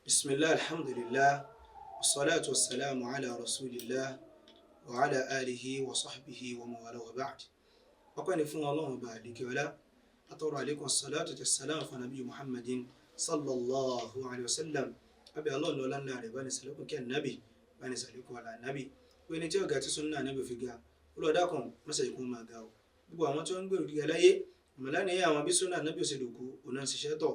Bismillah, alhamdulillah, wassalatu wassalamu ala rasulillah wa ala alihi wa sahbihi wa mawala wa ba'd. Ọpẹ́ ni fún Ọlọ́run ọba àdìkẹ́ọ́lá, atọ́rọ̀ àlékún salatu ti salam fún anabi Muhammadin sallallahu alayhi wa sallam. Abẹ́ Ọlọ́run lọ́lá ńlá rẹ̀, bá ní sàlékún kí ànábì, bá ní sàlékún ọ̀là ànábì. Pé ní tí ọ̀gá tí súnà ànábì fi ga, olùwàdàkùn mọ́sẹ̀ ìkún máa ga o. Gbogbo àwọn tí wọ́n ń gbèrò gíga láyé, mọ̀lá ní àwọn bí súnà ànábì ò ṣe dòkú, òun náà ń ṣiṣẹ́ tọ̀.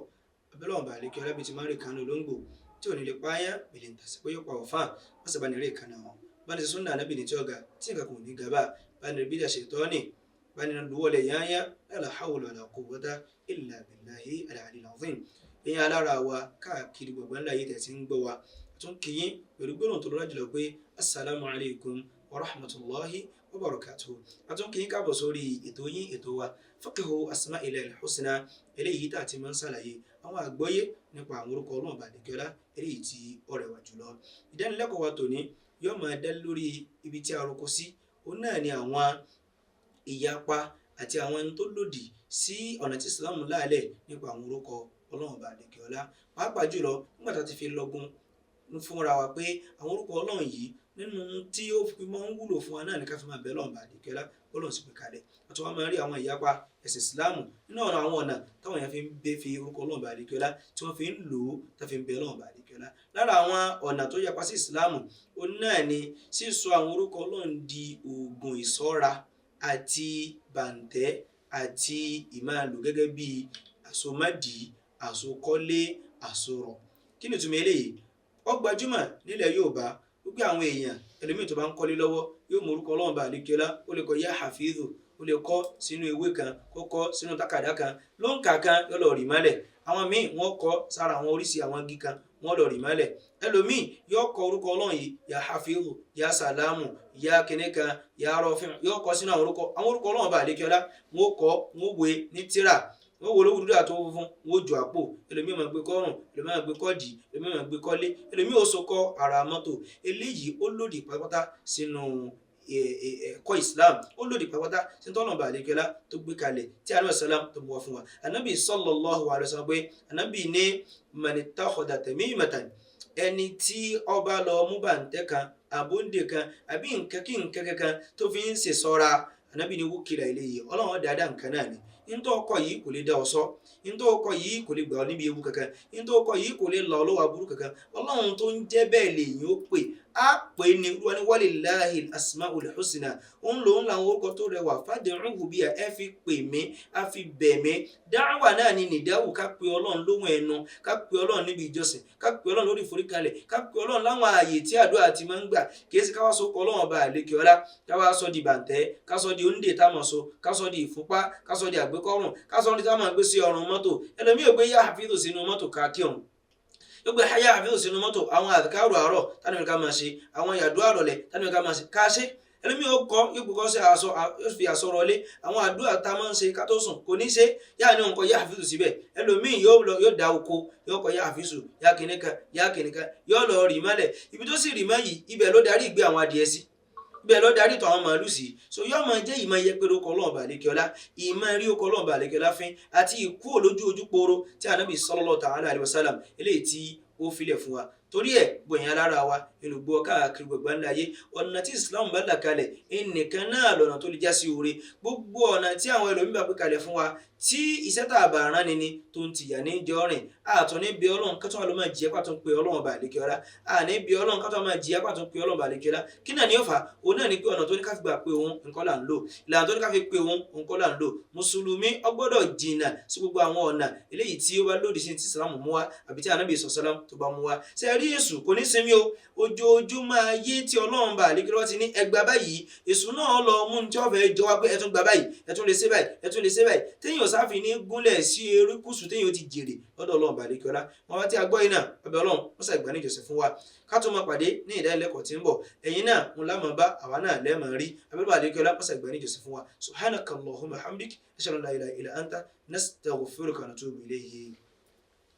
Abẹ́lẹ́ ọ̀bà àdìkẹ́ọ́lá bíi ti máa ń rí kánú lóńgbò tí ò ní lè pààyàn bèlè ń tàsí pé yóò pa ọ̀fà, wọ́n sì bá ní rí ìkànnà wọn. Bá ní súnà ànábì ní tí ọ̀gá tí nǹkan kò ní gaba, bá ní bídà ṣètọ́ni, bá ní lùwọ́lẹ̀ yányá, la hawla wala quwwata illa billahi al-aliyyil azim. Ẹ̀yin alára wa káàkiri gbogbo ńlá yìí tẹ̀sí ń gbọ́ wa, tún kìyín pẹ̀lú gbólóhùn tó lọ́lá jùlọ pé assalamu alaikum wa rahmatulahi wa barakatuhu. A tún kìyín káàbọ̀ sórí ètò yín, ètò wa, Fiqhu Asma'il Husna, eléyìí tá a ti máa ń ṣàlàyé àwọn àgbọ́yé nípa àwọn orúkọ Ọlọ́run bàdìkẹ́lá eléyìí tí ó rẹwà jùlọ. Ìdánilẹ́kọ̀ọ́ wa tòní yóò máa dá lórí ibi tí a roko sí, òun náà ni àwọn ìyapa àti àwọn ẹni tó lòdì sí ọ̀nà tí Islam láàlẹ̀ nípa àwọn orúkọ Ọlọ́run bàdìkẹ́lá, pàápàá jùlọ nígbà tá a ti fi lọ́gùn fúnra wa pé àwọn orúkọ Ọlọ́run yìí nínú tí ó fi máa ń wúlò fún wa náà ní ká fi máa bẹ̀ Ọlọ́run bàdìkẹ́lá Ọlọ́run sì pè kalẹ̀. Àti wọn máa ń rí àwọn ìyapa ẹ̀sìn Ìsìláàmù nínú ọ̀nà àwọn ọ̀nà táwọn èèyàn fi ń bẹ fi orúkọ Ọlọ́run bàdìkẹ́lá tí wọ́n fi ń lò ó tá fi ń bẹ Ọlọ́run bàdìkẹ́lá. Lára àwọn ọ̀nà tó yapa sí Ìsìláàmù, òun náà ni sísọ àwọn orúkọ Ọlọ́run di oògùn ìṣọ́ra àti bàǹtẹ́ àti ìmáàlò gẹ́gẹ́ bí àsomádìí, àsokọ́lé, àsorọ̀. Kí ni ìtumọ̀ eléyìí? Ó gbajúmọ̀ nílẹ̀ Yorùbá wípé àwọn èèyàn ẹlòmíì tó bá ń kọ́lé lọ́wọ́ yóò mú orúkọ Ọlọ́run bàdìkẹ́lá, ó lè kọ yá Hafizu, ó lè kọ sínú ewé kan, kó kọ sínú tákàdá kan ló ń kà kan, yóò lọ rì mọ́lẹ̀. Àwọn míì wọ́n kọ sára àwọn oríṣi àwọn igi kan, wọ́n lọ rì mọ́lẹ̀. Ẹlòmíì yóò kọ orúkọ Ọlọ́run yìí, ya Hafizu, ya Salamu, ya kìnìkan, ya Rọfin, yóò kọ sínú àwọn orúkọ Ọlọ́run bàdìkẹ́lá, wọ́n kọ, wọ́n wé ní tírà, wọ́n wo olówó dúdú àti owó funfun, wọ́n jù àpò. Ẹlòmíì máa gbé kọ́rùn, ẹlòmíì máa gbé kọ́ọ̀dì, ẹlòmíì máa gbé kọ́lé, ẹlòmíì ó so kọ́ ara mọ́tò. Eléyìí ó lòdì pátápátá sínú ẹ̀kọ́ Islam, ó lòdì pátápátá sínú tọ́nà bàdìkẹ́lá tó gbé kalẹ̀ tí Ànábì sàlám tó mú wá fún wa. Ànábì sallallahu alaihi wasallam pé Ànábì ní manittakhadha tamimatan, ẹni tí ó bá lọ mú bàǹtẹ́ kan, àbóǹdè kan, àbí nǹkan kí nǹkan kankan tó fi ń ṣèṣọ́ra, Ànábì ní wúkìlà eléyìí, Ọlọ́run dáadáa nǹkan náà ni. Ntọ́ ọkọ yìí kò lè dá ọ sọ, ntọ́ ọkọ yìí kò lè gbà ọ níbi ewu kankan, ntọ́ ọkọ yìí kò lè lọ ọ lọ́wọ́ aburú kankan. Ọlọ́run tó ń jẹ́ bẹ́ẹ̀ lè yín ó pè á pè ní wọn ní walillahi asmaul husna, òun lòun làwọn orúkọ tó rẹwà, fad'uhu biha, ẹ fi pè mí, á fi bẹ̀ mí. Dáwà náà ni nìdáwù, ká pe Ọlọ́run lóhùn ẹnu, ká pe Ọlọ́run níbi ìjọsìn, ká pe Ọlọ́run lórí ìforíkalẹ̀, ká pe Ọlọ́run láwọn ààyè tí àdúrà ti máa ń gbà. Kìí ṣe ká wá sọ kọ Ọlọ́run ọba àlékè ọlá, ká wá sọ di bàǹtẹ́, ká sọ di onídè táwọn sọ, ká sọ di ìfúnpá, ká sọ di àgbékọ́rùn, ká sọ di táwọn gbé sí ọrùn mọ́tò. Ẹlòmíì ò gbé yá Hafizu sínú mọ́tò káàkiri, yóò gbé yá Hafizu sínú mọ́tò. Àwọn àdìkárò àárọ̀ tánìmí ká máa ṣe, àwọn yàdúrà àrọ̀lẹ̀ tánìmí ká máa ṣe ká ṣe. Ẹlòmíì ó kọ, yóò gbé kọ́ sí aṣọ, yóò fi aṣọ rọlé. Àwọn àdúrà tá a máa ń ṣe ká tó sùn kò ní ṣe, yáà ní òun kọ yá Hafizu síbẹ̀. Ẹlòmíì yóò lọ, yóò da oko, yóò kọ yá Hafizu, yá kìnìkan, yá kìnìkan, yóò lọ rì mọ́lẹ̀. Ibi tó sì rì mọ́ yìí, ibẹ̀ ló darí ìgbé àwọn adìẹ sí, ibẹ̀ ló darí tọ̀ àwọn màálù sí. So yóò máa jẹ́ ìmọ̀ yẹpẹrẹ ọkọ̀ Ọlọ́run bàlẹ́kẹ́ọ́lá, ìmọ̀ rí ọkọ̀ Ọlọ́run bàlẹ́kẹ́ọ́lá fín àti ìkú olójú ojú poro tí Ànábì sallallahu ta'ala alaihi wasallam eléyìí tí ó filẹ̀ fún wa. Torí ẹ̀ gbọ̀nyìn alára wa olùgbọ́ káàkiri gbogbo ńlá ayé, ọ̀nà tí Islam bá là kalẹ̀ ẹnìkan náà lọ́nà tó lè já sí oore. Gbogbo ọ̀nà tí àwọn ẹlòmíì bá gbé kalẹ̀ fún wa tí iṣẹ́ tá a bá rán ni ni tó ń tìyà ní jọrìn, àtún ní bí Ọlọ́run kátó wà ló máa jẹ́ pàtó pé Ọlọ́run bá àlékè ọlá, àní bí Ọlọ́run kátó máa jẹ́ pàtó pé Ọlọ́run bá àlékè ọlá. Kí náà ni ó fà á? Òun náà ni pé ọ̀nà tó ní ká fi gbà pé òun nǹkan là ń lò, ìlànà tó ní ká fi pé òun nǹkan là ń lò. Mùsùlùmí ó gbọ́dọ̀ jìnnà sí gbogbo àwọn ọ̀nà eléyìí tí ó bá lòdì sí ti Islam mú wá àbí tí Ànábì sọ̀sọ́lám tó bá mú wá. Ṣe rí èṣù kò ní sinmi o. Ojoojúmọ́ ayé tí Ọlọ́run bá àlékè lọ́wọ́ ti ní ẹgbàá báyìí, èṣù náà lọ mú ní tí wọ́n fẹ́ jọ wá pé ẹ tún gbà báyìí, ẹ tún lè ṣe báyìí, ẹ tún lè ṣe báyìí, téèyàn sáfì ní gúnlẹ̀ sí erékùsù, téèyàn ti jèrè lọ́dọ̀ Ọlọ́run bá àlékè ọlá. Wọn bá tí a gbọ́ yìí náà, ọbẹ̀ Ọlọ́run wọ́n ṣàgbà ní ìjọsìn fún wa. Ká tó máa pàdé ní ìdánilẹ́kọ̀ọ́ tí ń bọ̀, ẹ̀yin náà mo lámọ̀ bá àwa náà lẹ́ẹ̀mọ̀ rí abẹ́rẹ́ àlékè ọlá, wọ́n ṣàgbà ní ìjọsìn fún wa. Subhanaka Allahumma hamdik, ashhadu an la ilaha illa anta, nastaghfiruka wa natubu ilayhi.